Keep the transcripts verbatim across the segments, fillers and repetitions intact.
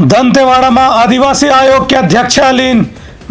दंतेवाड़ा म आदिवासी आयोग के अध्यक्ष ह लीन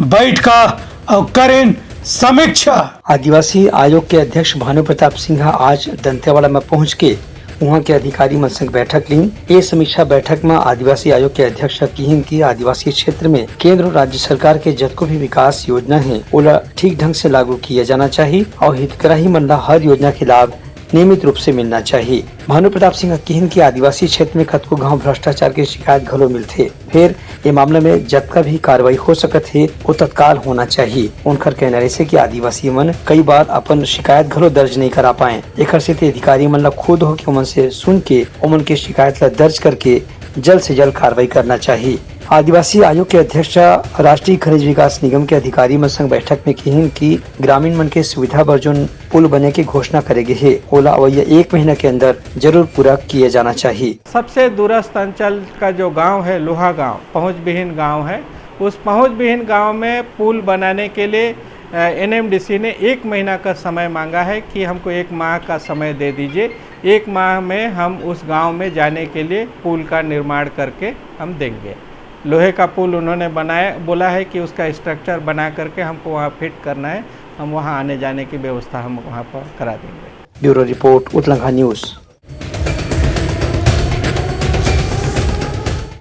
बइठका अउ करिन समीक्षा। आदिवासी आयोग के अध्यक्ष भानु प्रताप सिंह ह आज दंतेवाड़ा म पहुंच के उहां के अधिकारी मन संग बैठक लीन। ए समीक्षा बैठक म आदिवासी आयोग के अध्यक्ष ह किहिन कि आदिवासी क्षेत्र में केंद्र अउ राज्य सरकार के जतको भी विकास योजना हे, ओला ठीक ढंग से लागू किया जाना चाही अउ हितग्राही मन ला हर योजना के लाभ नियमित रूप से मिलना चाही। भानु प्रताप सिंह ह किहिन कि आदिवासी क्षेत्र में कतको घांव भ्रष्टाचार के शिकायत घलो मिलथे, फेर ए मामला में जतका भी कार्रवाई हो सकत हे, वो तत्काल होना चाही। उनकर कहना रहिसे कि आदिवासी मन कई बार अपन शिकायत घलो दर्ज नहीं करा पाए, एकर सेती अधिकारी मन ला खुद होके ओमन से सुन के ओमन के शिकायत ला दर्ज करके जल्द से जल्द कार्रवाई करना चाही। आदिवासी आयोग के अध्यक्ष ह राष्ट्रीय खनिज विकास निगम के अधिकारी मन संग बैठक में किहिन कि ग्रामीण मन के सुविधा बर जोन पुल बने के घोषणा करे गे हे, ओला अवइया एक महीना के अंदर जरूर पूरा किए जाना चाही। सबसे दूरस्थ अंचल का जो गांव है, लोहा गांव, पहुंच विहीन गांव है, उस पहुंच विहीन गांव में पुल बनाने के लिए, अ, एनएमडीसी ने एक महीना का समय मांगा है कि हमको एक माह का समय दे दीजिए, एक माह में हम उस गांव में जाने के लिए पुल का निर्माण करके हम देंगे। लोहे का पुल उन्होंने बनाया, बोला है कि उसका स्ट्रक्चर बना करके हमको वहाँ फिट करना है, हम वहाँ आने जाने की व्यवस्था हम वहाँ पर करा देंगे। ब्यूरो रिपोर्ट, उतलंघा न्यूज़।